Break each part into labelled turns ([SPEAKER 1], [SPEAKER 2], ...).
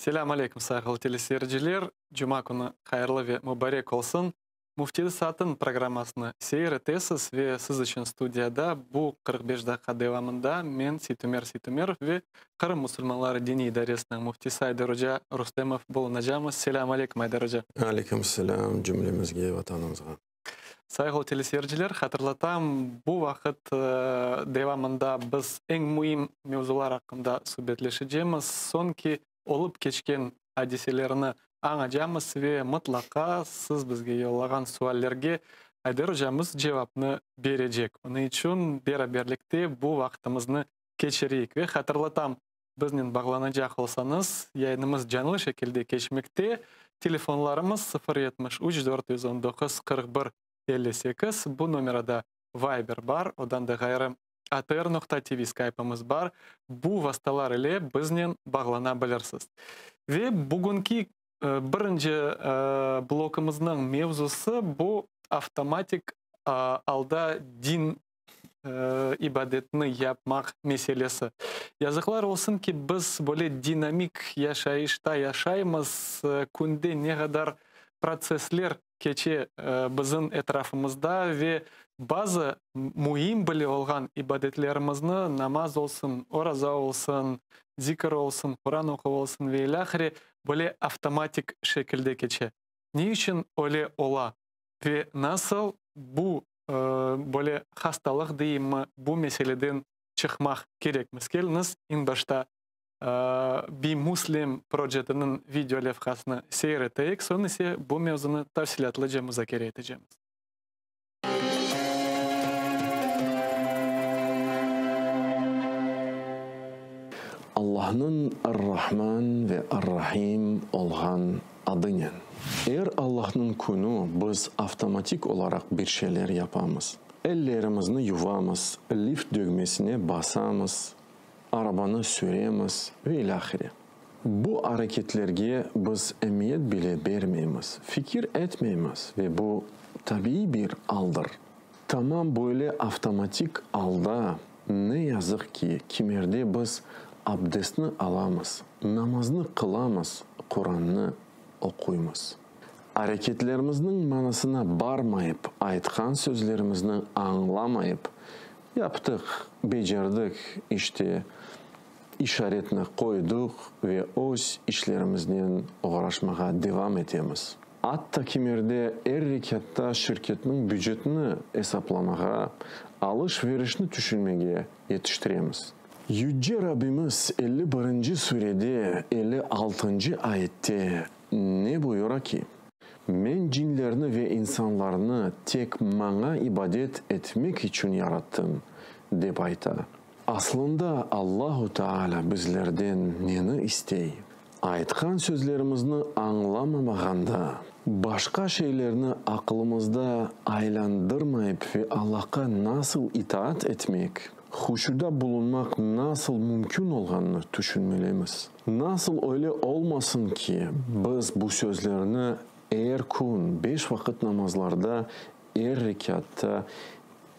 [SPEAKER 1] Selâm aleyküm, sayğılı teleseyirciler! Cuma künü hayırlı ve mubarek olsun! Müftili saatın programmasını seyir etesiz ve siz içün studiyada bu 45 daqqa devamında men, Seytumer Seytumerov ve Qırım musulmanları diniy idaresiniñ müftisi Ayder oca Rustemov bulunacamız. Selâm aleyküm, Ayder oca!
[SPEAKER 2] Aleyküm selâm cümlemizge, Vatanımızğa!
[SPEAKER 1] Sayğılı teleseyirciler, hatırlatam, bu vaqıt devamında biz eñ müim mevzular aqqında subetleşecemiz, soñki olıp keçken adiselerni añacamız ve mıtlaqa siz bizge yollağan suallerge Ayder ocamız cevapnı berecek. Onıñ içün beraberlikte bu vaqıtımıznı keçireyik. Ve hatırlatam, biznen bağlanacaq olsañız, yayınımız canlı şekilde keçmekte, telefonlarımız 0 73 419 41 58, bu nomerada Viber bar, odan da ğayrı atr noqta tv skaypımız bar, bu vastalar ile biznen bağlana bilirsiz. Ve bugünki birinci blokumıznıñ mevzusı bu avtomatik alda din ibadetni yapmaq meselesi. Yazıqlar olsun ki, biz böyle dinamik yaşayışta yaşaymız, künde ne qadar protsessler keçe bizim etrafımızda ve bazı müim bile olğan ibadetlerimizni, namaz olsun, oraza olsun, zikr olsun, Quran oquv olsun ve ilâhre, böyle avtomatik şekilde keçe. Ne içün öyle ola ve nasıl bu böyle hastalıq deyimmi, bu meseleden çıqmaq kerekmiz? Keliñiz, eñ başta BeMuslim projetiniñ video levhasını seyir eteyik, soñ ise bu mevzunı tafsilâtlıca muzakere etecemiz.
[SPEAKER 2] Allahnıñ Ar-Rahman ve Ar-Rahim olğan adınen. Er Allahnıñ künü biz avtomatik olaraq bir şeyler yapamız. Ellerimizni yuvamız, lift dögmesine basamız, arabanı süremiz ve ilâhre. Bu areketlerge biz emiyet bile bermeymiz, fikir etmeymiz ve bu tabiiy bir aldır. Tamam böyle avtomatik alda, ne yazıq ki, kimerde biz abdestni alamız, namaznı qılamız, Qurannı oquymız. Areketlerimizniñ manasına barmayıp, aytqan sözlerimizni añlamayıp, Yaptıq, becerdik, işte, işaretni qoydıq ve öz işlerimiznen oğraşmağa devam etemiz. Atta kimerde er rekâtta şirketniñ bücetini esaplamağa, alış-verişni tüşünmege yetiştiremiz. Yüce Rabbimiz elli birinci surede elli altıncı ayette ne buyura ki? Men cinlerni ve insanlarnı tek maña ibadet etmek içün yarattım, dep ayta. Aslında Allahu Teala bizlerden neni istey? Aytqan sözlerimizni añlamamağanda, başqa şeylerni aqılımızda aylandırmayıp ve Allahqa nasıl itaat etmek, huşuda bulunmaq nasıl mümkün olğanını tüşünmelimiz. Nasıl öyle olmasın ki, biz bu sözlerni er kün beş vaqıt namazlarda er rekâtta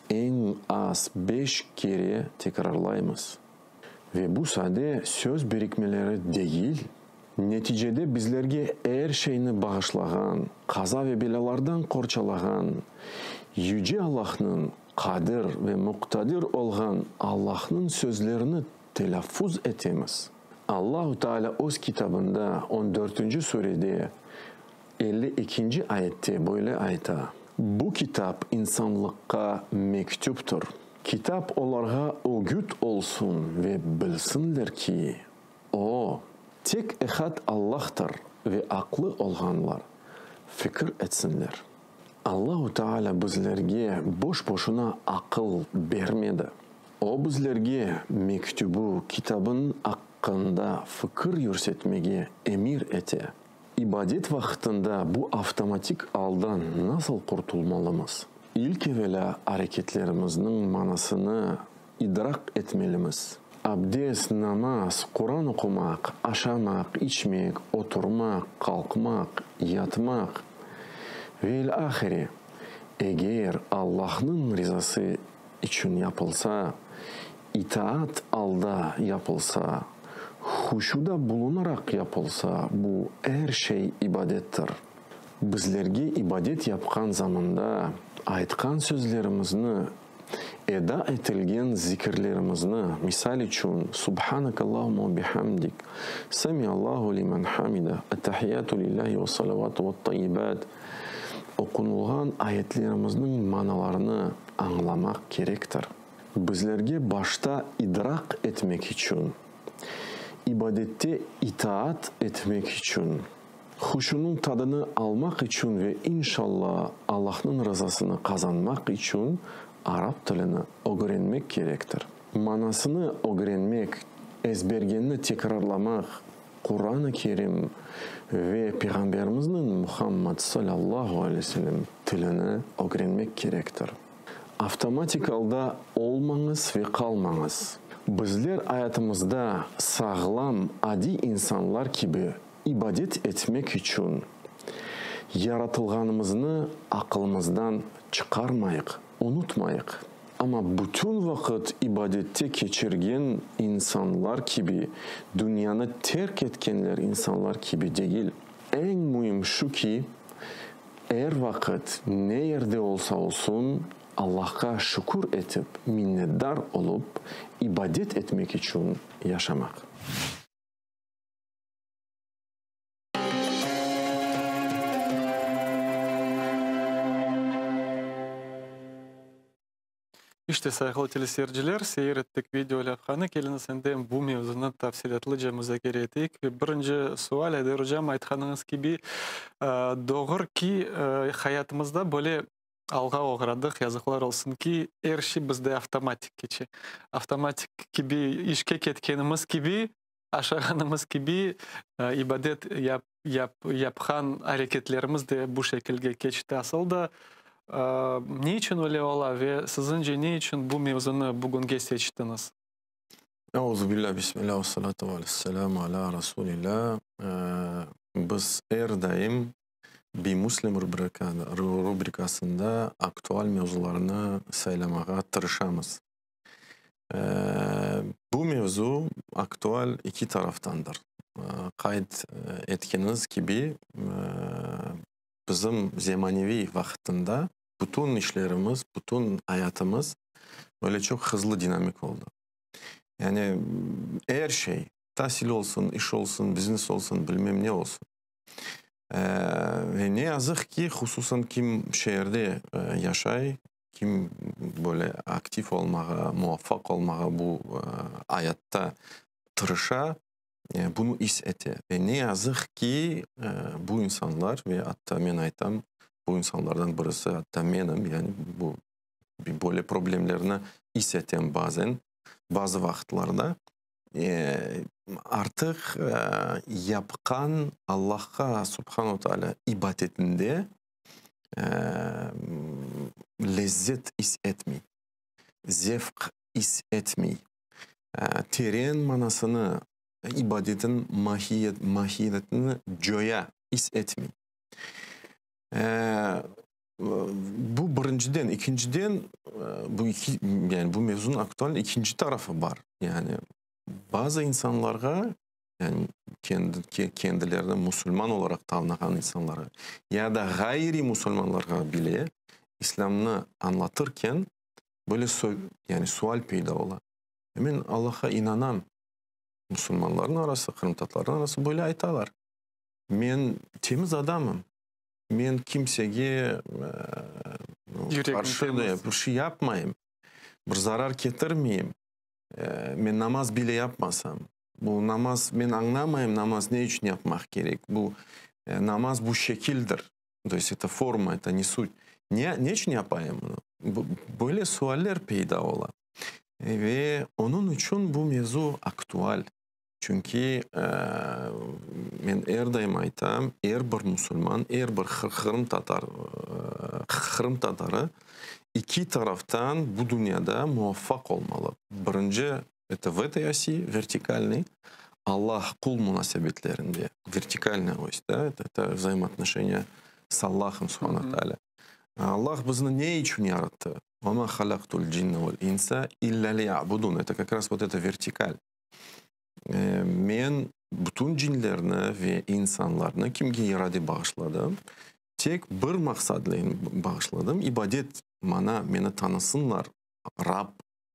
[SPEAKER 2] eñ az beş kere tekrarlaymız. Ve bu sade söz birikmeleri degil, neticede bizlerge er şeyni bağışlağan, qaza ve belâlardan qorçalağan Yüce Allahnıñ, Qadir ve Muqtadir olğan Allahnıñ sözlerini telâffuz etemiz. Allahu Teala Öz Kitabında on dörtünci surede elli ekinci ayette böyle ayta, Bu kitap insanlıqqa mektüptir. Kitap olarğa ögüt olsun ve bilsinler ki, O, tek Ehad Allahtır ve aqlı olğanlar fikir etsinler. Allahu Teala bizlerge boş-boşuna aqıl bermedi. O bizlerge mektübü, kitabın aqqında fikir yürsetmege emir ete. İbadet vaqtında bu avtomatik aldan nasıl qurtulmalımız? İlk evelâ areketlerimizniñ manasını idraq etmelimiz. Abdest, namaz, Quran oqumaq, aşamaq, içmek, oturmaq, qalqmaq, yatmaq ve ilâhre, eger Allahnıñ rizası içün yapılsa, itaat alda yapılsa,. Huşuda bulunaraq yapılsa, bu er şey ibadettir. Bizlerge ibadet yapqan zamanda aytqan sözlerimizni, eda etilgen zikirlerimizni, misal içün, Subhanakallahumma ve bihamdik, Samiallahu limen hamida, Ettahiyatu lillahi vessalavatu vettayyibat, oqunılğan ayetlerimizniñ manalarını añlamaq kerektir. Bizlerge başta idraq etmek içün, ibadette itaat etmek içün, huşunıñ tadını almaq içün ve inşalla Allahnıñ rızasını qazanmaq içün arap tilini ögrenmek kerektir. Manasını ögrenmek, ezbergenni tekrarlamaq, Quran-ı Kerim ve Peyğamberimizniñ Muhammad salâllahu aleyhi ve sellem tilini ögrenmek kerektir. Avtomatik alda olmañız ve qalmañız. Bizler ayatımızda sağlam, adiy insanlar kibi ibadet etmek içün yaratılğanımıznı aqılımızdan çıqarmayıq, unutmayıq. Amma bütün vaqıt ibadette keçirgen insanlar kibi, dünyanı terk etkenler insanlar kibi degil. Eñ müim şu ki, Er vaqıt, ne yerde olsa olsun, Allahqa şükür etip, minnetdar olıp, ibadet etmek içün yaşamaq.
[SPEAKER 1] İşte, sayğılı teleseyirciler, seyir ettik video levhanı. Keliñiz endi bu mevzunı tafsilâtlıca muzakere eteyik. Ve birinci sual, Ayder ocam, aytqanıñız kibi, doğru ki, hayatımızda böyle alğa oğradıq, yazıqlar olsun ki, er şey bizde avtomatik keçe. Avtomatik kibi işke ketkenimiz kibi, aşağanımız kibi, ibadet yapqan areketlerimiz de bu şekilge keçti. Asıl da, ne içün öyle ola ve siziñce ne içün bu mevzunı bugünge seçtiñiz?
[SPEAKER 2] Euzubillâ, bismillâ, vessalâtu vesselâmu alâ rasulillâ. Biz er daim Bimuslim rubrikasında aktual mevzularnı saylamağa tırışamız. Bu mevzu aktual eki taraftandır. Qayd etkeniñiz kibi, bizim zemaneviy vaqıtında bütün işlerimiz, bütün ayatımız böyle çoq hızlı, dinamik oldı. Yani er şey, tasil olsun, iş olsun, biznes olsun, bilmem ne olsun. Ve ne yazıq ki, hususan kim şeerde yaşay, Kim böyle aktiv olmağa, muvaffaq olmağa bu ayatta tırışa, bunı is ete. Ve ne yazıq ki, bu insanlar, ve atta men aytam, bu insanlardan birisi atta menim, yani bu böyle problemlerni is etem bazen, bazı vaqıtlarda, artıq yapqan Allahqa, Subhanu Taalâ, ibadetinde lezzet is etmey, zevq is etmey, teren manasını, ibadetin mahiyetini coya, is etmey. Bu birinciden. Ekinciden, bu eki, yani bu mevzunıñ aktual ekinci tarafı bar. Yani bazı insanlarğa yani kendi, kendilerini musulman olaraq tanığan insanlarğa ya da ğayriy musulmanlarğa bile İslâmnı añlatırken böyle yani sual peyda ola. Men Allahqa inanam. Musulmanlarnıñ arası, qırımtatarlarnıñ arası böyle aytalar. Men temiz adamım. Men kimsege qarşı bir şey yapmayım. Bir zarar ketirmeyim. Men namaz bile yapmasam. Bu namaz, men añlamayım, namaz ne içün yapmaq kerek? Bu namaz bu şekildir, to est eto forma, eto ne sut. Ne, ne içün yapayım bunı? Böyle sualler peyda ola. Ve onıñ içün bu mevzu aktual. Çünki men er daim aytam, er bir musulman, er bir qırımtatar, qırımtatarı iki taraftan bu dünyada muvaffaq olmalı. Birinci, Eto v etoy osi, vertikalnıy, Allah-qul munasebetlerinde, vertikalnaya os, da, eto vzaimootnoşeniya s Allahom, subhana taalâ. Allah bizni ne içün yarattı? Ve ma halaktul cinne vel insa illa liya'budun, eto kak raz vot eto vertikal. Men bütün cinlerni ve insanlarnı kimge irade bağışladım? Tek bir maqsadle bağışladım, ibadet, maña, meni tanısınlar, Rab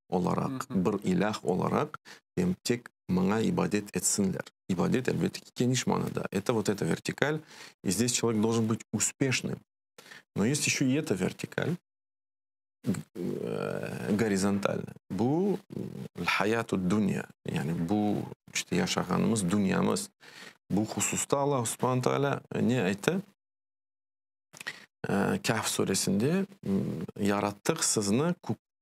[SPEAKER 2] olaraq, bir ilâh olaraq, em tek maña ibadet etsinler. İbadet, elbette ki, keniş manada. Это вот эта vertikal, и здесь человек должен быть успешным. Но есть еще и эта vertikal, gorizontalnaya. Bu hayatü dünya, yani bu işte yaşağanımız dünyamız. Bu hususta Allah subhane taalâ ne ayttı? Kehf suresinde, Yarattıq sizni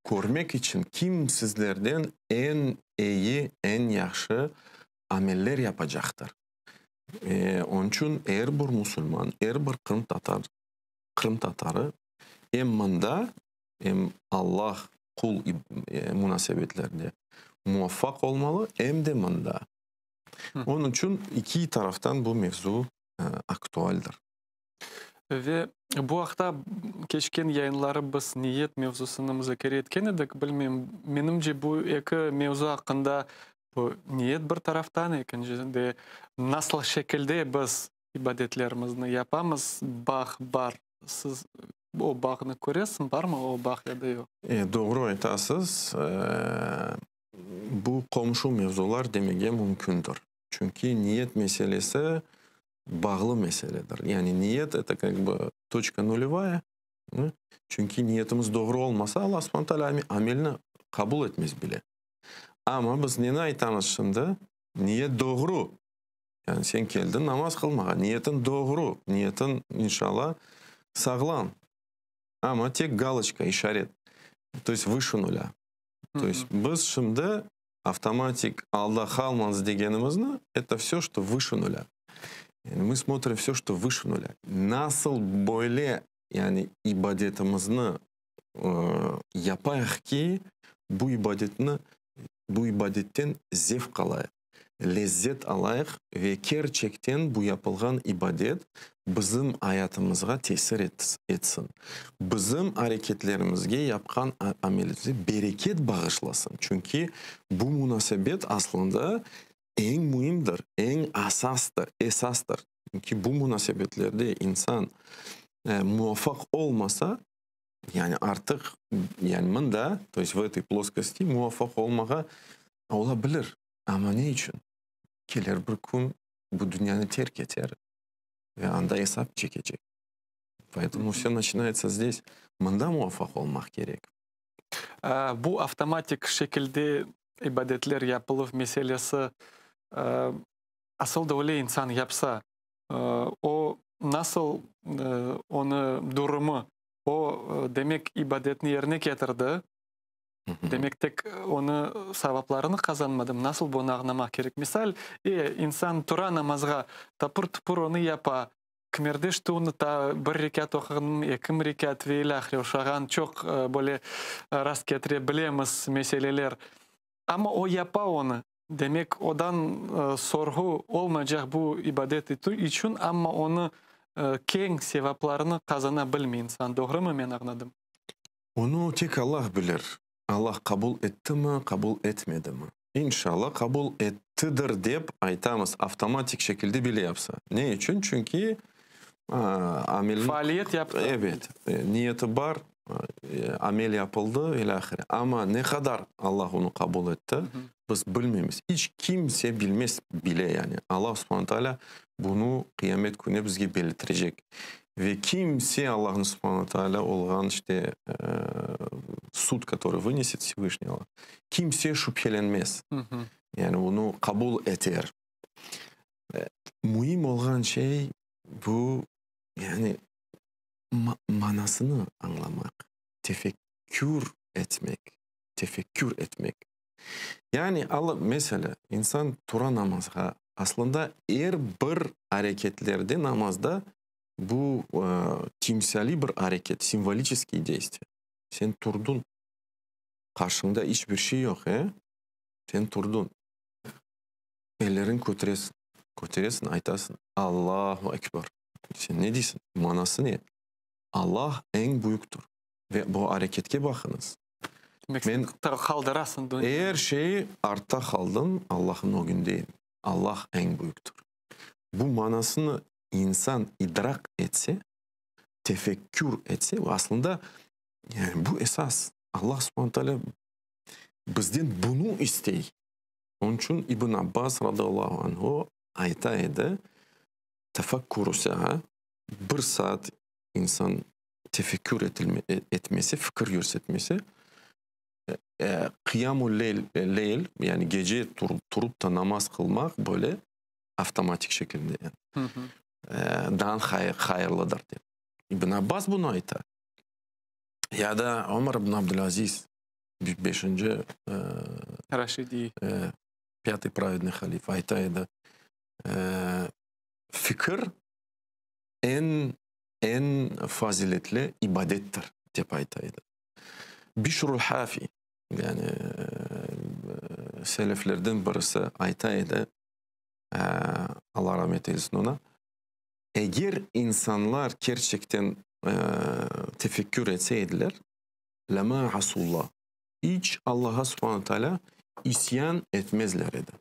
[SPEAKER 2] körmek içün, kim sizlerden eñ eyi, eñ yahşı ameller yapacaqtır. Onıñ içün er bir musulman, er bir qırımtatar, qırımtatarı em mında, em Allah qul munasebetlerinde muvaffaq olmalı, em de mında. Onıñ içün iki taraftan bu mevzu aktualdir.
[SPEAKER 1] Ve bu aqta keçken yayınları biz niyet mevzusını muzakere etken edik. Bilmeyim, menimce bu eki mevzu aqqında, bu niyet bir taraftan, ekinci de nasıl şekilde biz ibadetlerimizni yapamız, bağ bar. Siz o bağnı köresiñ, barmı o bağ ya da yoq?
[SPEAKER 2] Doğru aytasız. Bu qomşu mevzular demege mümkündir. Çünki niyet meselesi bağlı meseledir. Yani niyet это как бы точка нулевая. Çünki niyetimiz doğru olmasa, Allah subhane taalâ amelni qabul etmez bile. Amma biz neni aytamız şimdi? Niyet doğru. Yani sen keldiñ namaz qılmağa, niyetiñ doğru, niyetiñ, inşalla, sağlam. Amma tek galoçka, işaret. То есть выше нуля. То есть biz şimdi avtomatik alda qalmañız degenimizni, это все, что выше нуля. Yani мы смотрим все, что выше нуля. Nasıl böyle yani ibadetimizni yapayıq ki, bu ibadetni, bu ibadetten zevq alayıq, lezzet alayıq ve kerçekten bu yapılğan ibadet bizim ayatımızğa tesir etsin. Bizim areketlerimizge, yapqan amelimizge bereket bağışlasın. Çünki bu munasebet aslında eñ müimdir, eñ asastır, esastır. Çünki bu munasebetlerde insan muvafaq olmasa, yani artıq, yani mında, то есть в этой плоскости muvafaq olmağa ola bilir. Amma ne içün? Kelir bir kün bu dünyanı terk eter ve anda esap çekecek. Поэтому все начинается здесь. Mında muvafaq olmaq kerek.
[SPEAKER 1] Bu avtomatik şekilde ibadetler yapıluv meselesi, asıl da öyle insan yapsa, o nasıl onı durumı, o demek ibadetni yerine ketirdi, demek tek onı savaplarını qazanmadım, nasıl bunı añlamaq kerek? Misal, insan tura namazğa, tapır-tupur onı yapa, kimerdeşti unuta, bir rekât oquğanım, ekim rekât ve ilâhre oşağan çoq böyle rast ketire bilemiz meseleler. Amma o yapa onı, demek odan sorğu olmaycaq bu ibadet içün, amma onı keñ sevaplarını qazana bilmey insan. Doğrumı men añladım?
[SPEAKER 2] Onı tek Allah bilir. Allah qabul ettimi, qabul etmedimi. İnşallah, qabul ettidir dep aytamız, avtomatik şekilde bile yapsa. Ne içün? Çünki amel...
[SPEAKER 1] Faaliyet yaptı.
[SPEAKER 2] Evet, niyeti bar, amel yapıldı, ilâhre. Amma ne qadar Allah onı qabul etti, biz bilmeymiz. İç kimse bilmez bile yani. Allah subhane taalâ bunı qıyamet künü bizge belittirecek. Ve kimse Allahnıñ subhane taalâ olğan işte sud, который вынесет Всевышний Allah, kimse şübhelenmez. Yani onı qabul eter. Müim olğan şey bu, yani manasını añlamaq, tefekkür etmek, tefekkür etmek. Yani, meselâ, insan tura namazğa, aslında er bir areketlerde namazda bu timsaliy bir areket, simvoliçeskiy действие. Sen turdıñ, qarşıñda iç bir şey yoq, e? Sen turdıñ. Elleriñ köteresiñ, köteresiñ, aytasıñ, Allahu Ekber. Sen ne deysiñ? Manası ne? Allah eñ büyüktir. Ve bu areketke baqıñız.
[SPEAKER 1] Demek sen qaldırasıñ dünyanı.
[SPEAKER 2] Er şeyi artta qaldım, Allahnıñ ögündeyim. Allah eñ büyüktir. Bu manasını insan idraq etse, tefekkür etse, aslında yani bu esas Allah subhane taalâ bizden bunı istey. Onıñ içün İbn Abbas radıyallahu anhu ayta edi, Tefekkürü sa'a, bir saat insan tefekkür etmese, fikir yürsetmese, qıyam-ı leyl, yani gece turıp ta namaz qılmaq böyle avtomatik şekilde, yani, daa hayırlıdır dep. İbn Abbas bunı ayta. Ya da Ömer ibn Abdülaziz, beşinci
[SPEAKER 1] Raşidiy.
[SPEAKER 2] Pâtıy pravednıy halif ayta edi, fikir eñ eñ faziletli ibadettir, dep ayta edi. Bişrul Hafi, yani seleflerden birisi ayta edi, Alla rahmet eylesin ona, eger insanlar kerçekten tefekkür etse ediler, lema asullah, iç Allaha subhane teala isyan etmezler edi.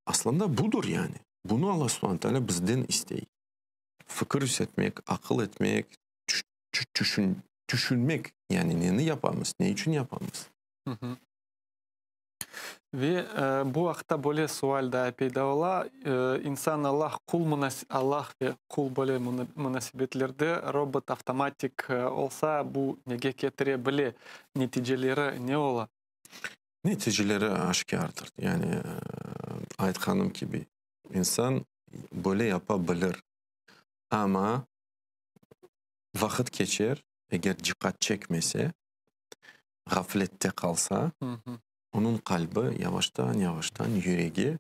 [SPEAKER 2] Aslında budur yani. Bunı Alla subhane teala bizden istey. Fikir yürsetmek, aqıl etmek, tüşünmek, yani neni yapamız, ne içün yapamız.
[SPEAKER 1] Ve bu aqta böyle sual daa peyda ola, insan Allah qul Allah ve qul böyle munasebetlerde robot avtomatik olsa, bu nege ketire bile, neticeleri ne ola?
[SPEAKER 2] Neticeleri aşkârdır. Yani aytqanım kibi, insan böyle yapa bilir, amma vaqıt keçer, eger diqqat çekmese, ğaflette qalsa, onıñ qalbi yavaştan-yavaştan yüregi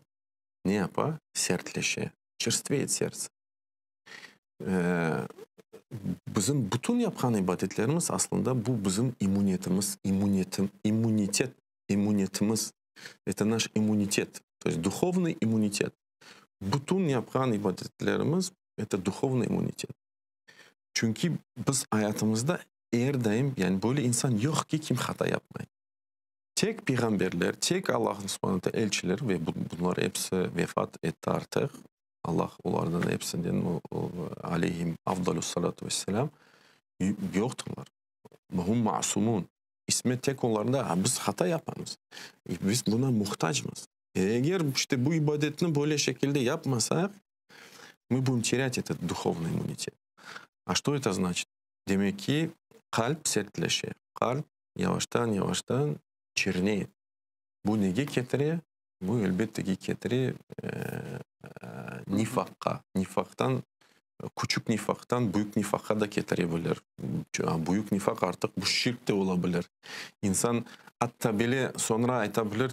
[SPEAKER 2] ne yapa? Sertleşe, çerstveyet sertse. Bizim bütün yapqan ibadetlerimiz aslında bu bizim immunetimiz, immunitet, immunetimiz, eto naş immunitet, to est duhovnıy immunitet. Bütün yapqan ibadetlerimiz, eto duhovnıy immunitet. Çünki biz ayatımızda er daim, yani böyle insan yoq ki, kim hata yapmay. Tek peyğamberler, tek Allahnıñ subhane teala elçileri ve bunlar episi vefat etti artıq, Allah olardan episinden aleyhim afdalus salatu vesselam, yoqtırlar. Hum masumun. İsmet tek olarda, biz hata yapamız. Biz buna muhtacmız. Eger işte bu ibadetni böyle şekilde yapmasaq, mı budem terять etot duhovnıy immunitet. A çto eto znaçit? Demek ki, qalp sertleşe, qalp yavaştan-yavaştan çirney. Bu nege ketire? Bu, elbette ki, ketire nifaqqa. Nifaqtan, küçük nifaqtan büyük nifaqqa da ketire bilir. Büyük nifaq artıq bu şirk de ola bilir. İnsan atta bile soñra ayta bilir,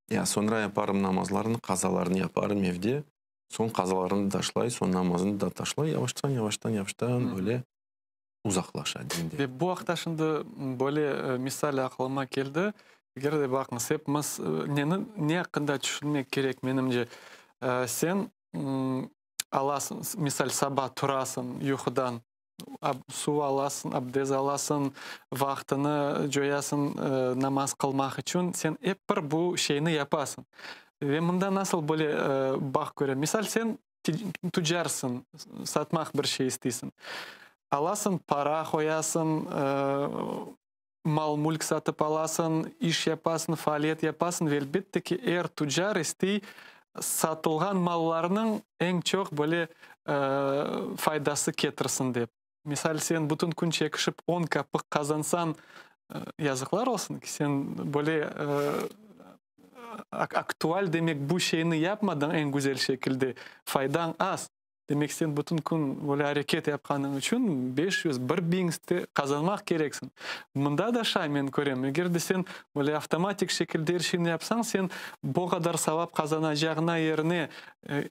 [SPEAKER 2] Ya, soñra yaparım namazlarnı, qazalarnı yaparım evde. Soñ qazalarnı taşlay, soñ namazını da taşlay, yavaştan, yavaştan, yavaştan böyle uzaqlaşa dinden.
[SPEAKER 1] Ve bu aqta şimdi böyle misal aqlıma keldi. Eger de baqıñız, epimiz neni, ne aqqında tüşünmek kerek menimce. Sen alasıñ, misal, saba turasıñ yuqudan, suv alasıñ, abdez alasıñ, vaqtını coyasıñ namaz qılmaq içün, sen ep bir bu şeyni yapasıñ. Ve mında nasıl böyle bağ körem? Misal, sen tucarsıñ, satmaq bir şey isteysiñ. Alasıñ, para qoyasıñ, mal-mülk satıp alasıñ, iş yapasıñ, faaliyet yapasıñ ve elbette ki, er tucar istey satılğan mallarnıñ eñ çoq böyle faydası ketirsin dep. Misal, sen bütün kün çekişip on kapik qazansañ, yazıqlar olsun ki, sen böyle aktual demek bu şeyni yapmadıñ eñ güzel şekilde, faydañ az. Demek sen bütün kün böyle areket yapqanıñ içün 500, 1000 ste qazanmaq kereksiñ. Mında da şay men körem, eger de sen böyle avtomatik şekilde er şeyni yapsañ, sen bu qadar savap qazanacağına yerine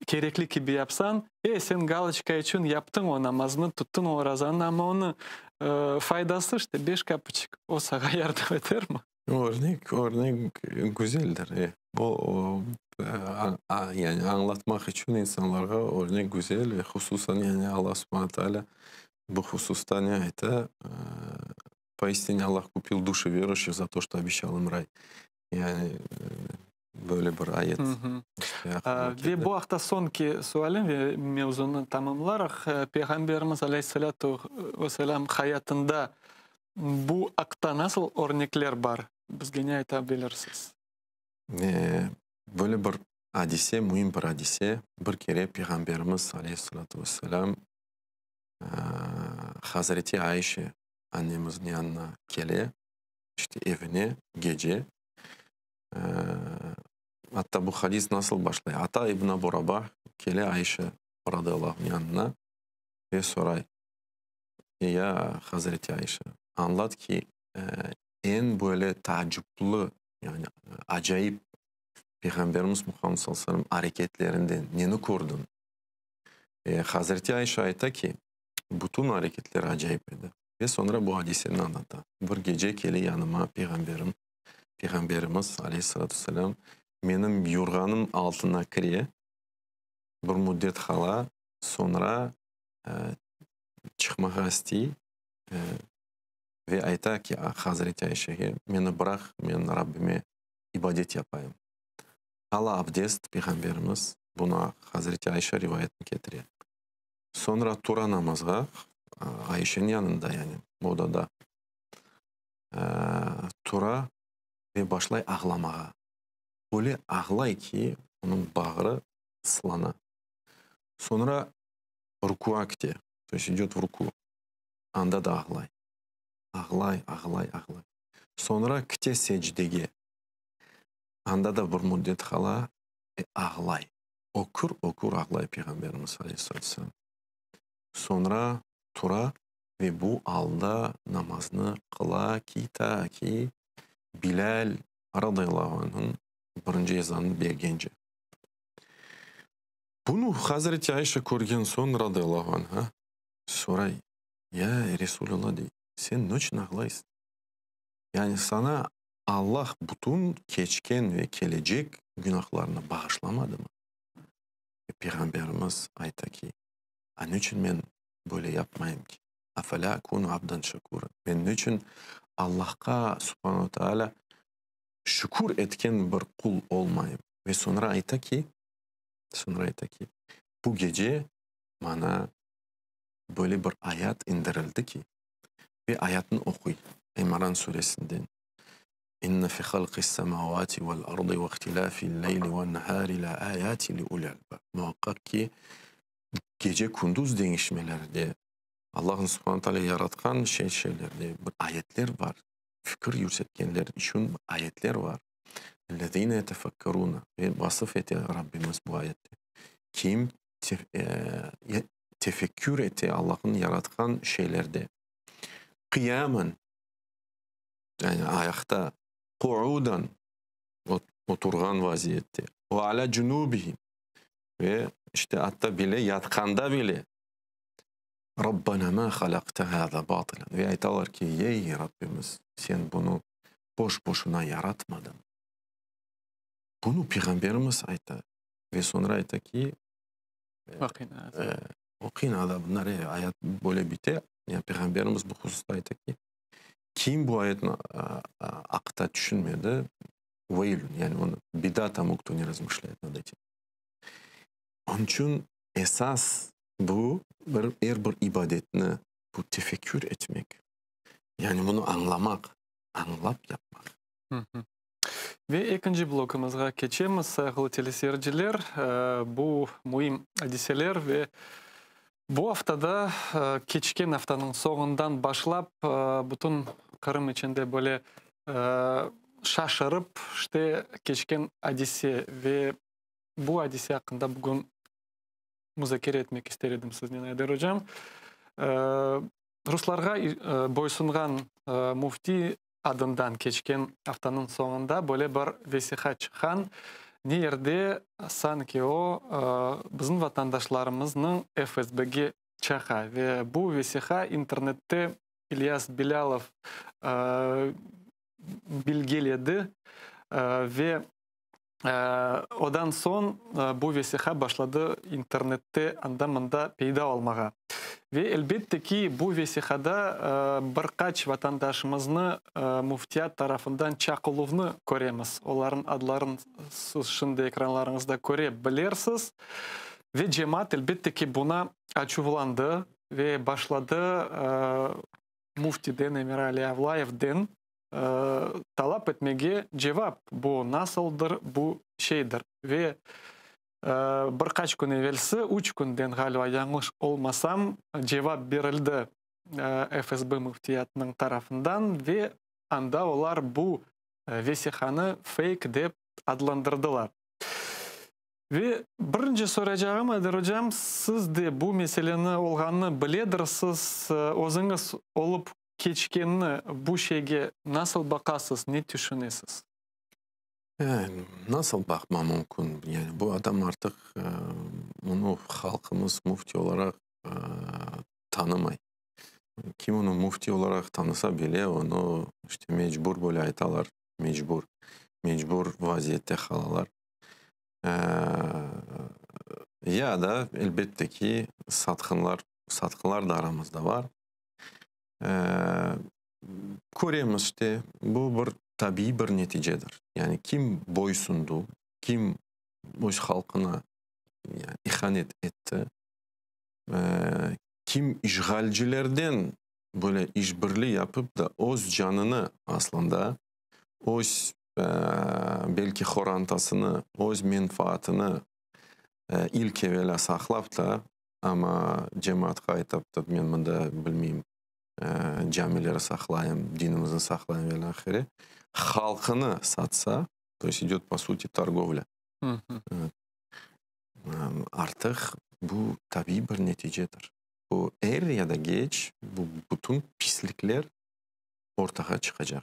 [SPEAKER 1] kerekli kibi yapsañ, e, sen galoçka içün yaptıñ o namaznı, tuttıñ o orazanı, amma onı faydası işte beş kapıçık, o sağa yardım etermi?
[SPEAKER 2] Örnek, örnek güzeldir. E, o, yani añlatmaq içün insanlarğa örnek güzel ve hususan yani Allah subhane teala bu hususta ne ayta? Поистине Allah купил души верующих за то, что обещал им рай. Yani böyle bir ayet.
[SPEAKER 1] Ve bu aqta soñki sualim ve mevzunı tamamlaraq, Peyğamberimiz aleyhissalâtu vesselâm hayatında bu aqta nasıl örnekler bar? Bizge ne ayta bilirsiz?
[SPEAKER 2] Böyle bir adise, müim bir adise. Bir kere Peyğamberimiz aleyhissalâtu vesselâm Hazreti Ayşe annemizniñ yanına kele, işte evine, gece. Atta bu hadis nasıl başlay? Ata ibn Abu Rabah kele Ayşe radıyallahu anh yanına ve soray, Ya Hazreti Ayşe, añlat ki, eñ böyle taacipli, yani acayip Peyğamberimiz Muhammed sallallahu aleyhi ve sellem areketlerinden neni kördiñ? Hazreti Ayşe ayta ki, bütün areketleri acayip edi. Ve soñra bu adiseni añlata. Bir gece kele yanıma Peyğamberim, Peyğamberimiz, aleyhissalâtu vesselâm, menim yorğanım altına kire, bir müddet qala, soñra çıqmağa istey ve ayta ki, Hazreti Ayşege, meni bıraq, men Rabbime ibadet yapayım. Ala abdest, Peyğamberimiz, bunı Hazreti Ayşe rivayetini ketire. Soñra tura namazğa, Ayşeniñ yanında, yani odada, tura ve başlay ağlamağa. Öyle ağlay ki, onıñ bağrı sılana. Soñra rukuğa kite, to est idöt v ruku, anda da ağlay. Ağlay, ağlay, ağlay. Soñra kite secdege, anda da bir müddet qala ve ağlay. Ökür-ökür ağlay Peyğamberimiz aleyhissalâtu vesselâm. Soñra tura ve bu alda namaznı qıla ki, ta ki Bilâl radıyallahu anh'nıñ birinci ezanını bergence. Bunı Hazreti Ayşe körgen soñ radıyallahu anha soray, Ya Resulallah, dey, sen neçün ağlaysıñ? Yani saña Allah bütün keçken ve kelecek günahlarını bağışlamadımı? Ve Peyğamberimiz ayta ki, A neçün men böyle yapmayım ki? Afalâ akûnu abdan şekûra? Men neçün Allahqa, subhanu tealâ, şükür etken bir qul olmayım? Ve soñra ayta ki, soñra ayta ki, bu gece maña böyle bir ayat indirildi ki, ve ayatnı oquy, İmran suresinden, İnne fi halqis-semavati vel-ardı ve ihtilafil-leyli ven-nehari le-ayatin li-ulil-albab. Muaqqaq ki, gece-kündüz deñişmelerde, Allah'ın subhane teala yaratqan şey şeylerde bir ayetler bar, fikir yürsetkenler içün ayetler bar. Ellezine yetefekkerune, ve vasıf ete Rabbimiz bu ayette, kim tefekkür ete Allah'ın yaratqan şeylerde, qıyamen, yani ayaqta, qu'udan, oturğan vaziyette, ve alâ cunubihim, ve işte atta bile yatqanda bile, Rabbena ma halaqte hâzâ bâtılen, ve aytalar ki, Ey, Rabbimiz, sen bunı boş-boşuna yaratmadıñ. Bunı Peyğamberimiz ayta ve soñra ayta ki, Vaqina azabın-nar, ayat böyle bite, yani Peyğamberimiz bu hususta ayta ki, Kim bu ayetni aqta tüşünmedi, veylün, yani onı, beda tomu, kto ne razmışlâyet nad etim. Onıñ içün esas bu, bir, er bir ibadetni, bu tefekkür etmek, yani bunı añlamaq, añlap yapmaq.
[SPEAKER 1] Ve ekinci blokumızğa keçemiz, sayğılı teleseyirciler. Bu müim adiseler ve bu aftada, keçken aftanıñ soñundan başlap, bütün Qırım içinde böyle şaşırıp, işte, keçken adise ve bu adise aqqında bugün muzakere etmek ister edim siznen, Ayder ocam. Ruslarğa boysunğan müfti adından keçken aftanıñ soñunda böyle bir vesiqa çıqqan, ne yerde sanki o, bizim vatandaşlarımıznıñ FSBge çaqa ve bu vesiqa internette İlyas Bilâlov bilgiledi ve odan soñ bu vesiqa başladı internette anda-mında peyda olmağa. Ve, elbette ki, bu vesiqada bir qaç vatandaşımıznı müftiyat tarafından çaqıluvnı köremiz. Olarnıñ adlarını siz şimdi ekranlarıñızda köre bilersiz. Ve cemaat, elbette ki, buna açuvlandı ve başladı müftiden, Emirali Avlayevden talap etmege cevap, bu nasıldır, bu şeydir. Ve Bir qaç kün evelsi, üç künden, ğaliba, yañlış olmasam, cevap berildi FSB müftiyatınıñ tarafından ve anda olar bu vesiqanı feyk dep adlandırdılar. Ve birinci soracağım, Ayder ocam, siz de bu meseleni olğanını biledirsiz, özüñiz olıp keçkenni bu şeyge nasıl baqasız, ne tüşünesiz?
[SPEAKER 2] Nasıl baqma mümkün? Yani bu adam artıq onı halqımız müfti olaraq tanımay. Kim onı müfti olaraq tanısa bile, onı işte mecbur böyle aytalar, mecbur, mecbur vaziyette qalalar. Ya da, elbette ki, satqınlar, satqınlar da aramızda bar. Köremiz işte, bu bir tabiiy bir neticedir. Yani kim boysundı, kim öz halqına ihanet etti, kim işğalcilerden böyle işbirli yapıp da öz canını aslında, öz belki horantasını, öz menfaatını ilk evelâ saqlap da, amma cemaatqa aytıp da, men mında bilmeyim, camileri saqlayım, dinimizni saqlayım ve ilâhre, halqını satsa, to есть idöt po suti torgovlâ, artıq bu tabiiy bir neticedir. Bu er ya da geç bu bütün pislikler ortağa çıqacaq.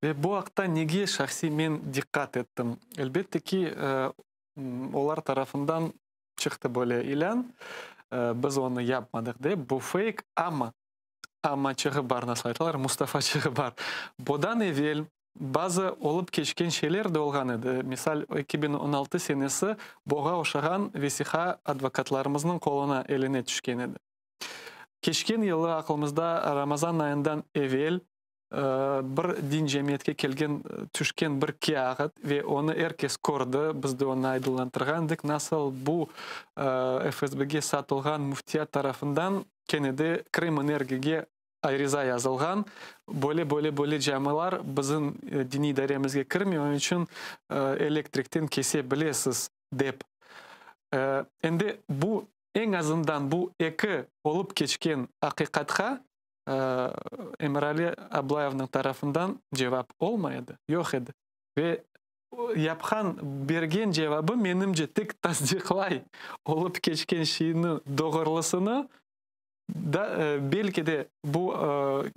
[SPEAKER 1] Ve bu aqta nege şahsiy men diqqat ettim? Elbette ki, olar tarafından Çıqtı böyle ilân, biz onı yapmadıq dep, bu feyk, amma, ammaçığı bar, nasıl aytalar, Mustafaçığı bar. Bodan evel bazı olıp keçken şeyler de olğan edi. Misal, 2016 senesi boğa oşağan vesiqa advokatlarımıznıñ qoluna, eline tüşken edi. Keçken yılı aqlımızda Ramazan ayından evel bir din cemiyetke kelgen, tüşken bir kâğıt ve onı er kes kördi, biz de onı aydınlantırğan edik, nasıl bu FSBge satılğan müftiyat tarafından kene de Krımenergige ariza yazılğan, böyle, böyle, böyle camilar bizim diniy idaremizge kirmey, onıñ içün elektrikten kese bilesiz, dep. Endi bu, eñ azından bu eki olıp keçken aqiqatqa Emirali Ablayevniñ tarafından cevap olmay edi, yoq edi. Ve yapqan, bergen cevabı, menimce, tek tasdiqlay olıp keçken şeyniñ doğrulısını, da, belki de bu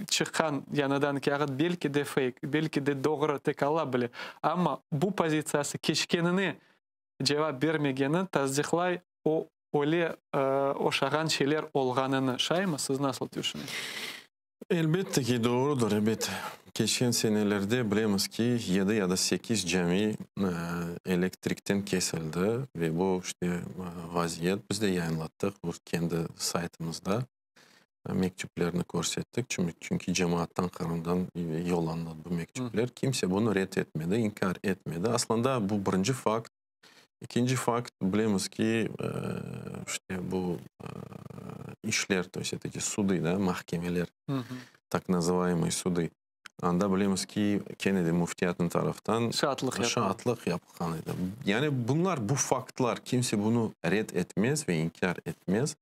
[SPEAKER 1] çıqqan yañıdan kâğıt, belki de feyk, belki de doğru, tek Alla bile, amma bu pozitsiyası keçkenine cevap bermegeni tasdiqlay, o öyle oşağan şeyler olğanını, şaymı? Siz nasıl tüşünesiz?
[SPEAKER 2] Elbette ki, doğrudır, ebet. Keçken senelerde bilemiz ki, yedi ya da sekiz cami elektrikten kesildi ve bu işte vaziyet, biz de yayınlattıq bu kendi saytımızda, mektüplerni körsettik, çünki cemaattan, Qırımdan yollandı bu mektüpler. Kimse bunı red etmedi, inkâr etmedi. Aslında bu birinci fakt. Ekinci fakt, bilemiz ki, işte bu işler, to есть эти sudı, da, mahkemeler, tak nazıvaemıy sudı, anda bilemiz ki, kene de müftiyatnıñ taraftan
[SPEAKER 1] şaatlıq
[SPEAKER 2] şaatlıq yapılğan edi. Yani bunlar, bu faktlar, kimse bunı red etmez ve inkâr etmez.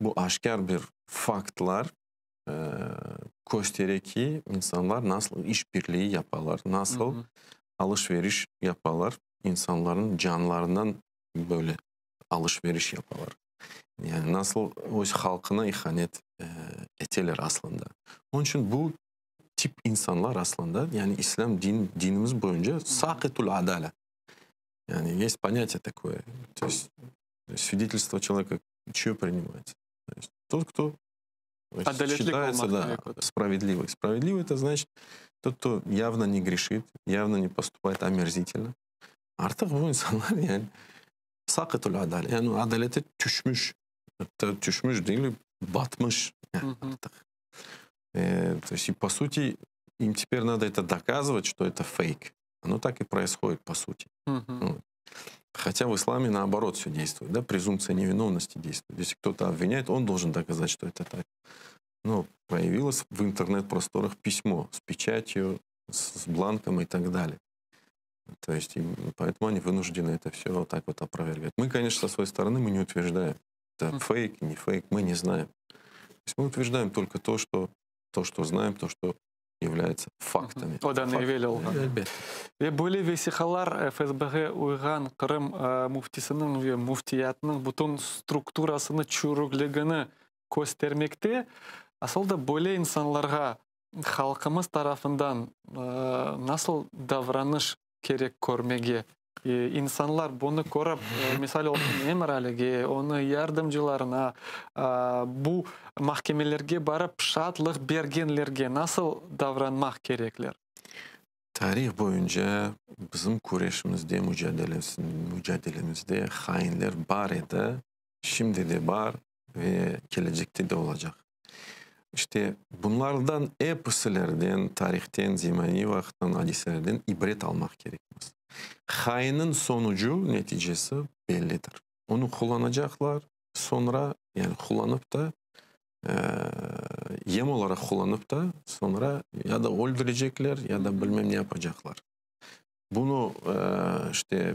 [SPEAKER 2] Bu aşkâr bir faktlar köstere ki, insanlar nasıl işbirliği yapalar, nasıl alış-veriş yapalar, insanlarnıñ canlarından böyle alış-veriş yapalar. Yani nasıl öz halqına ihanet eteler aslında. Onıñ içün bu tip insanlar aslında, yani islâm din, dinimiz boyunca saqitul adala. Yani есть понятие такое, то есть svidetelstvo çeloveka çyo принимается? То есть тот, кто считается, да, справедливый. Справедливый это значит тот, кто явно не грешит, явно не поступает омерзительно. Artıq bu insanlar yani saqitul adale, yani adalete tüşmüş. Hatta tüşmüş değil, batmış yani artıq. То есть, и по сути, им теперь надо это доказывать, что это фейк. Оно так и происходит, по сути. Вот. Хотя в исламе наоборот все действует, да, презумпция невиновности действует. Если кто-то обвиняет, он должен доказать, что это так. Но появилось в интернет-просторах письмо с печатью, с бланком и так далее. То есть, и поэтому они вынуждены это все вот так вот опровергать. Мы, конечно, со своей стороны мы не утверждаем, это фейк, не фейк, мы не знаем. То есть мы утверждаем только то, что знаем, то, что является фактами.
[SPEAKER 1] Odan evel olğan.
[SPEAKER 2] Elbet.
[SPEAKER 1] Ve böyle vesiqalar FSBge uyğan Qırım müftisiniñ ve müftiyatınıñ bütün strukturasını çürükligini köstermekte. Asıl da böyle insanlarğa halqımız tarafından nasıl davranış kerek körmege? İnsanlar bunı körip, misal olsun, Emir-Alige, onıñ yardımcılarına, bu mahkemelerge barıp şaatlıq bergenlerge nasıl davranmaq kerekler?
[SPEAKER 2] Tarih boyunca bizim küreşimizde, mücadelemizde hainler bar edi, şimdi de bar ve kelecekte de olacaq. İşte bunlardan episilerden, tarihten, zemaniy vaqıttan, adiselerden ibret almaq kerekmiz. Hainniñ soñucu, neticesi bellidir. Onı qullanacaqlar, soñra, yani qullanıp da, yem olaraq qullanıp da, soñra ya da öldürecekler, ya da bilmem ne yapacaqlar. Bunı işte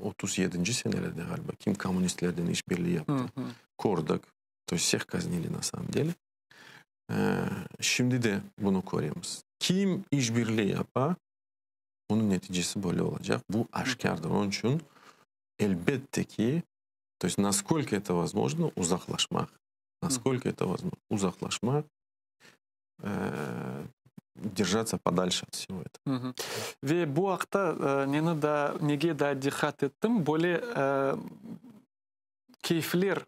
[SPEAKER 2] 1937-nci senelerde ğaliba, kim kommunistlerden işbirliği yaptı, kördik. То есть всех казнили на самом деле. Şimdi de bunı köremiz. Kim işbirliği yapa, bunıñ neticesi böyle olacaq. Bu aşkârdır. Onıñ içün elbette ki, то есть насколько это возможно, uzaqlaşmaq. Насколько это возможно, uzaqlaşmaq, держаться подальше от всего этого.
[SPEAKER 1] Ve bu aqta neni da, nege da diqqat ettim, böyle keyfler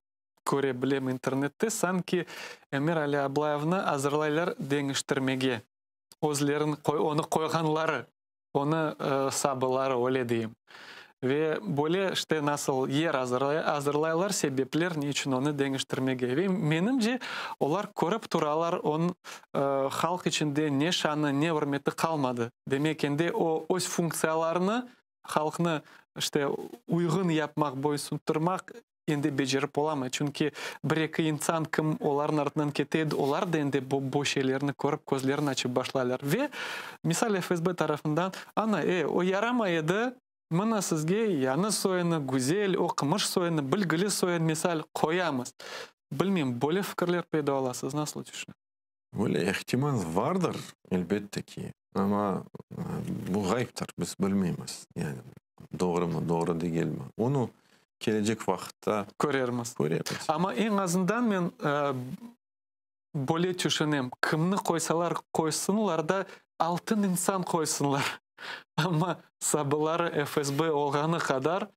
[SPEAKER 1] köre bilem internette, sanki Emir-Ali Ablayevni azırlaylar deñiştirmege. Özlerin onı qoyğanları, onı sabıları, öyle deyim. Ve böyle işte nasıl yer azırlaylar, sebepler ne içün onı deñiştirmege. Ve menimce, olar körip turalar, onıñ halq içinde ne şanı, ne ürmeti qalmadı. Demek, endi o öz funktsiyalarını halqnı işte uyğun yapmaq, boysundırmaq endi becerip olamay. Çünki bir-eki insan kim olarnıñ artından kete edi, olar da endi bu şeylerni körip, közlerini açıp başlaylar. Ve misal FSB tarafından, ana, o yaramay edi, mına sizge yañı soyunı, güzel, oqumış soyunı, bilgili soyunı, misal, qoyamız. Bilmeyim, böyle fikirler peyda ola, siz nasıl tüşünesiz?
[SPEAKER 2] Böyle ihtimal vardır, elbette ki, amma bu ğayıptır, biz bilmeymiz. Yani doğrumı, doğru degilmi. Onı kelecek vaqıtta
[SPEAKER 1] körermiz.
[SPEAKER 2] Körermiz.
[SPEAKER 1] Amma eñ azından men böyle tüşünem, kimni qoysalar qoysınlar da, altın insan qoysınlar. Amma sabıları FSB olğanı qadar,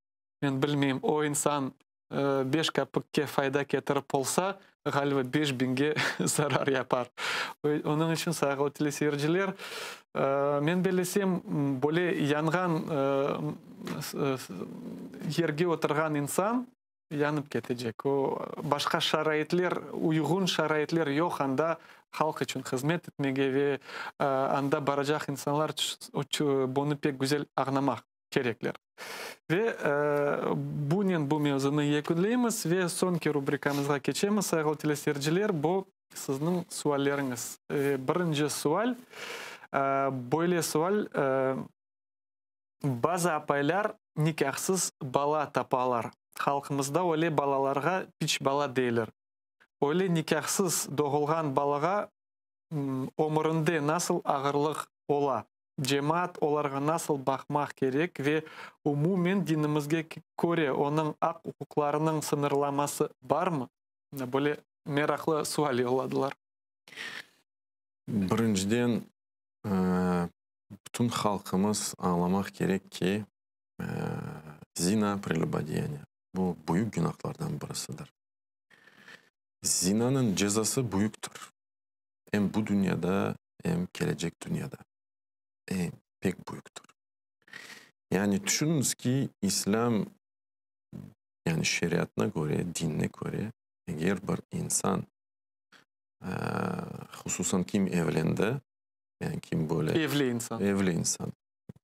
[SPEAKER 1] men bilmeyim, o insan 5 kapikke fayda ketirip olsa, ğaliba 5000ge zarar yapar. Onıñ içün, sayğılı teleseyirciler, men bellesem, böyle yanğan yerge oturğan insan yanıp ketecek. O başqa şaraitler, uyğun şaraitler yoq anda halq içün hızmet etmege ve anda baracaq insanlar bunı pek güzel añlamaq kerekler. Ve bunen bu mevzunı yekünleymiz ve soñki rubrikamızğa keçemiz, sayğılı teleseyirciler, bu sizniñ sualleriñiz. Birinci sual, böyle sual, bazı apaylar nikâhsız bala tapalar. Halqımızda öyle balalarğa piç bala deyler. Öyle nikâhsız doğulğan balağa ömürinde nasıl ağırlıq ola? Cemaat olarğa nasıl baqmaq kerek ve umumen dinimizge köre onıñ aq-uquqlarınıñ sıñırlaması barmı? Böyle meraqlı sual yolladılar.
[SPEAKER 2] Birinciden, bütün halqımız añlamaq kerek ki, zina, prelübodeyaniye, bu büyük günahlardan birisidir. Zinanıñ cezası büyüktir. Em bu dünyada, em kelecek dünyada. Pek büyüktir. Yani tüşüniñiz ki, İslâm. Yani şeriatına köre, dinine köre, eger bir insan, hususan kim evlendi, yani kim böyle...
[SPEAKER 1] Evli insan.
[SPEAKER 2] Evli insan.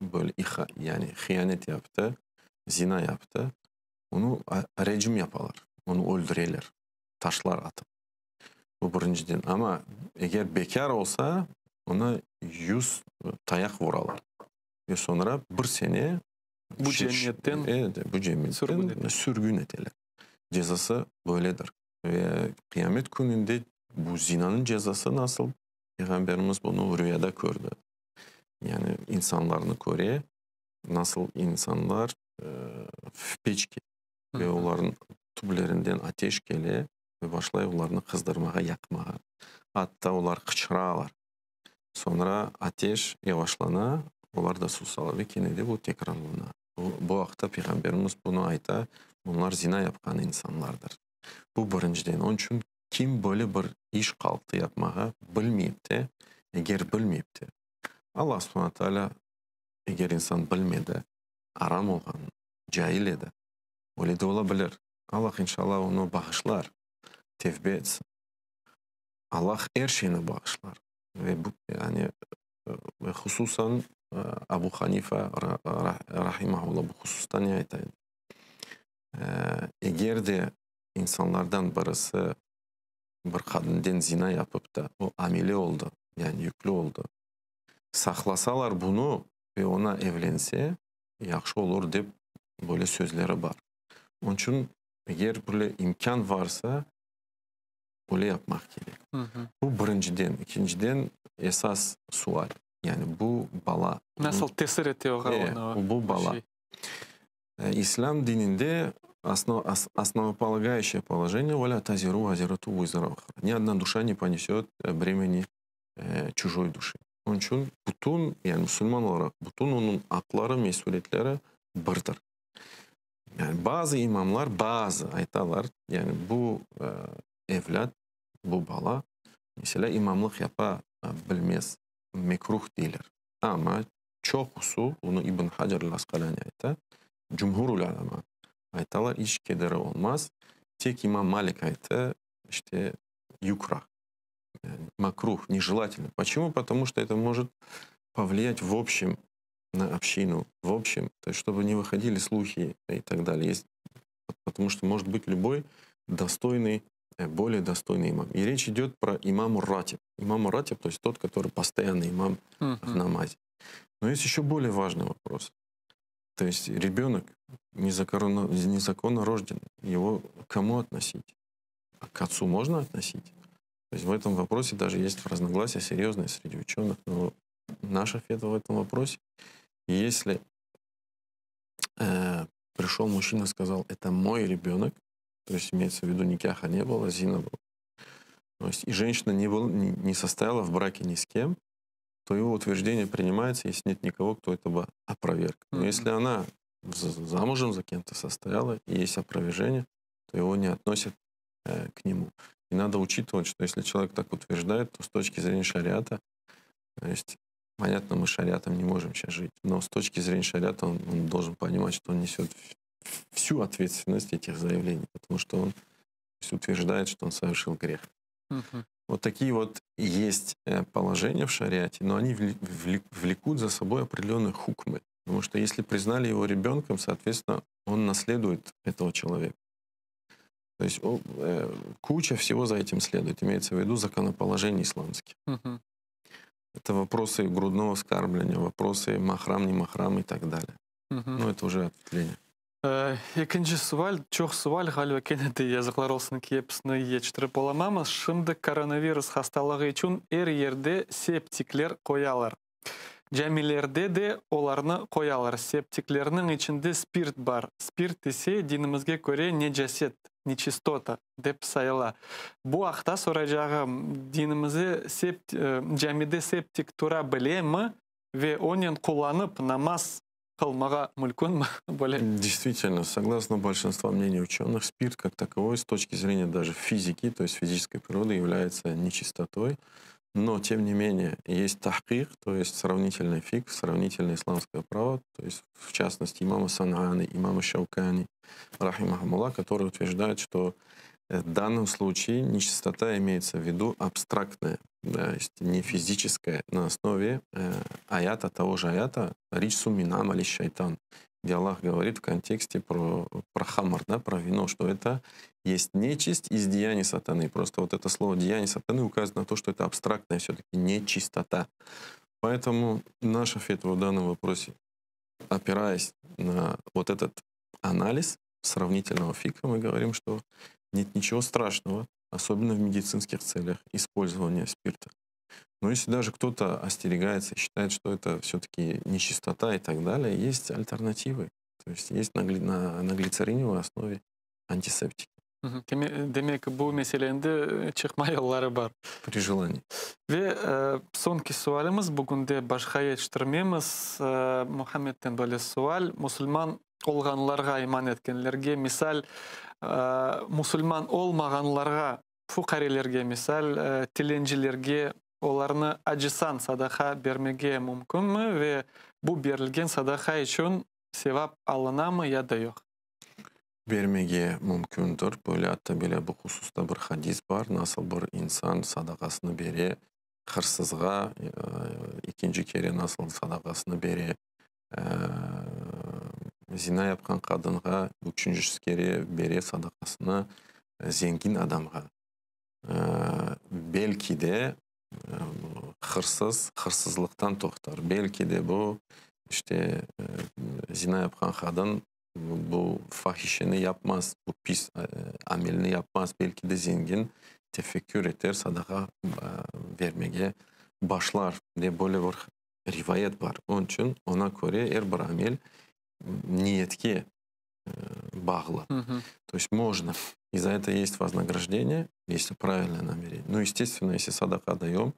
[SPEAKER 2] Böyle yani hiyanet yaptı, zina yaptı, onı recm yapalar, onı öldüreler, taşlar atıp. Bu birinciden. Amma eger bekâr olsa, ona 100 tayaq vuralar. Ve soñra bir sene
[SPEAKER 1] bu cemiyetten,
[SPEAKER 2] evet, bu cemiyetten sürgün, sürgün eteler. Cezası böyledir. Ve qıyamet kününde bu zinanıñ cezası nasıl? Peyğamberimiz bunı rüyada kördi. Yani insanlarnı köre, nasıl insanlar в печке ve olarnıñ tüblerinden ateş kele ve başlay olarnı qızdırmağa, yaqmağa. Atta olar qıçıralar. Soñra ateş yavaşlana, olar da susalar ve kene de bu tekrarlana. Bu aqta Peyğamberimiz bunı ayta, bunlar zina yapqan insanlardır. Bu birinciden. Onıñ içün kim böyle bir iş qalqtı yapmağa, bilmeyip de, eger bilmeyip de, Allah subhana taalâ, eger insan bilmedi, aram olğanını, cail edi, öyle de ola bilir. Allah inşallah onı bağışlar, tevbe etsin. Allah er şeyni bağışlar. Ve bu, yani, ve hususan Abu Hanifa rahimahullah bu hususta ne ayta edi? Eger de insanlardan birisi bir qadınden zina yapıp da, o amile oldı, yani yüklü oldı, saqlasalar bunı ve ona evlense, yahşı olur dep böyle sözleri bar. Onıñ içün eger böyle imkân varsa, öyle yapmaq kerek. Bu birinciden. Ekinciden, esas sual, yani bu bala...
[SPEAKER 1] Nasıl tesir ete oğa
[SPEAKER 2] ona? Bu bala. İslâm dininde основополагающее положение ولا تزر وازرة وزر أخرى. Ни одна душа не понесет бремени чужой души. Onıñ içün bütün, yani musulman olaraq, bütün onıñ aqları, mesüliyetleri birdir. Yani bazı imamlar, bazı aytalar, yani bu evlât, bu bala, meselâ, imamlıq yapa bilmez, mekruh deyler. Amma çoqusı, bunı İbn Hacer el-Asqalâni ayta, cumhur ulâma aytalar, iç kederi olmaz. Tek imam Malik ayttı, işte, yukrah, yani makruh, нежелательно. Почему? Потому что это может повлиять в общем на общину, в общем, то есть чтобы не выходили слухи и так далее. Есть, потому что может быть любой достойный, более достойный имам. И речь идет про имаму ратиб. Имаму ратиб, то есть тот, который постоянный имам в намазе. Но есть еще более важный вопрос. То есть ребенок незаконно, незаконно рожден, его к кому относить? А к отцу можно относить? То есть в этом вопросе даже есть разногласия серьезные среди ученых, но наша фетва в этом вопросе, если пришел мужчина и сказал, это мой ребенок, то есть имеется в виду никяха не было, зина была, то есть и женщина не, был, не, не состояла в браке ни с кем, то его утверждение принимается, если нет никого, кто это бы опроверг. Но если она замужем за кем-то состояла, и есть опровержение, то его не относят к нему. И надо учитывать, что если человек так утверждает, то с точки зрения шариата, то есть, понятно, мы шариатом не можем сейчас жить, но с точки зрения шариата он должен понимать, что он несет всю ответственность этих заявлений, потому что он утверждает, что он совершил грех. Вот такие вот есть положения в шариате, но они влекут за собой определенные хукмы. Потому что если признали его ребенком, соответственно, он наследует этого человека. То есть куча всего за этим следует. Имеется в виду законоположение исламских. Это вопросы грудного вскармливания, вопросы махрам, не махрам и так далее. Ну, это уже ответвление.
[SPEAKER 1] Ekinci sual, çoq sual, ğaliba kene de yazıqlar olsun ki episini yetiştirip olamamız. Şimdi koronavirus hastalığı içün er yerde septikler qoyalar. Camilerde de olarnı qoyalar. Septiklerniñ içinde spirt bar. Spirt ise dinimizge köre necaset, нечистота dep sayıla. Bu aqta soracağım, dinimize sept, camide septik tura bilemi ve onen qullanıp namaz qılmağa mümkünmi? Böyle.
[SPEAKER 2] Действительно, согласно большинству мнений ученых, спирт как таковой с точки зрения даже физики, то есть физической природы, является нечистотой. Но, тем не менее, есть тахкик, то есть сравнительный фикх, сравнительное исламское право, то есть, в частности, имама Санаани, имама Шаукани. رحمهما, которые утверждают, что в данном случае нечистота имеется в виду абстрактная, да, есть не физическая, на основе аята, того же аята «رجس من عمل الشيطان», где Аллах говорит в контексте про خمر, да, про вино, что это есть нечисть из деяний сатаны. Просто вот это слово «деяние сатаны» указывает на то, что это абстрактная все-таки нечистота. Поэтому наша фетва в данном вопросе, опираясь на вот этот анализ сравнительного фикха, мы говорим, что нет ничего страшного, особенно в медицинских целях, использования спирта. Но если даже кто-то остерегается и считает, что это все-таки нечистота и так далее, есть альтернативы. То есть есть на глицериновой основе антисептики.
[SPEAKER 1] Demek bu meselede çıqma yolları bar.
[SPEAKER 2] При желании.
[SPEAKER 1] Ve soñki sualimiz bugün de başqa yetiştirmemiz. Muhammedten böyle sual. Musulman olğanlarğa iman etkenlerge, misal musulman olmağanlarğa, fuqarelerge, misal tilencilerge olarnı acısañ sadaqa bermege mümkünmi ve bu berilgen sadaqa içün sevap alınamı ya da yoq?
[SPEAKER 2] Bermege mümkündir. Böyle atta bile bu hususta bir hadis bar. Nasıl bir insan sadaqasını bere hırsızğa, ekinci kere nasıl sadaqasını bere zina yapqan qadınğa, üçünci kere bere sadaqasını zengin adamğa. Belki de hırsız hırsızlıqtan toqtar. Belki de bu işte zina yapqan qadın bu fahişeni yapmaz, bu pis amelni yapmaz. Belki de zengin tefekkür eter, sadaqa bermege başlar dep böyle bir rivayet bar. Onıñ içün oña köre er bir amel niyetke bağlı. То есть можно. И за это есть вознаграждение, если правильное намерение. Ну, естественно, если садака даем,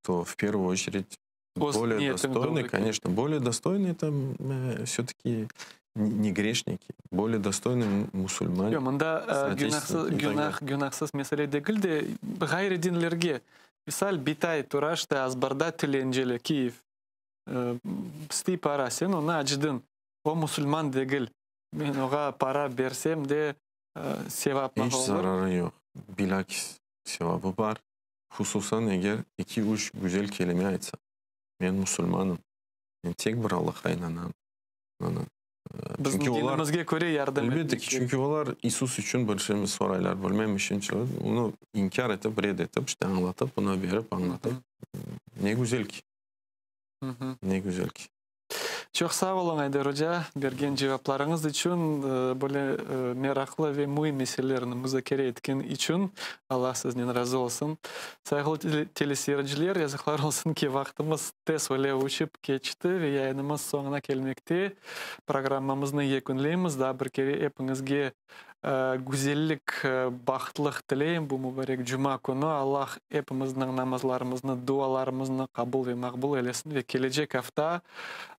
[SPEAKER 2] то в первую очередь более достойный, конечно, более достойный это все-таки не грешники, более достойны мусульмане.
[SPEAKER 1] Mında günahsız, günah, günahsız mesele degil de ğayrı dinlerge. Misal bitay tura işte azbarda tilencili Kiyev. İstey para, sen onı acıdıñ. O musulman degil. Men oña para bersem de sevap
[SPEAKER 2] İç zararı yoq. Bilakis sevabı bar. Hususan eger 2-3 güzel kelime aytsa. Men musulmanım. Men tek bir Allahqa inanam.
[SPEAKER 1] Bizim dinimizge köre yardım
[SPEAKER 2] Elbette ki, çünki olar İisus içün bir şey soraylar, bilmem içün, onı inkâr etip, red etip, işte añlatıp, buna berip, añlatıp. Ne güzel ki. Ne güzel ki.
[SPEAKER 1] Çoq sağ oluñ, Ayder oca, bergen cevaplarıñız içün, böyle meraqlı ve müim meselelerni muzakere etken içün Allah sizden razı olsun. Sayğılı teleseyirciler, yazıqlar olsun ki, vaqtımız tez öyle uçıp keçti ve yayınımız soñuna kelmekte. Programmamıznı yekünleymiz. Daa bir kere epiñizge güzellik, bahtlıq tileyim bu mubarek cuma künü. Allah epimizniñ namazlarımıznı, dualarımıznı qabul ve maqbul eylesin ve kelecek afta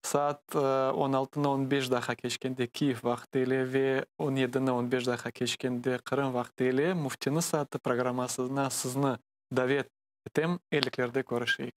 [SPEAKER 1] saat 16-nı 15 daqqa keçkende Kiyev vaqtı ile ve 17-ni 15 daqqa keçkende Qırım vaqtı ile Müftiniñ saatı programmasına sizni davet etem. Eyiliklerde körüşeyik.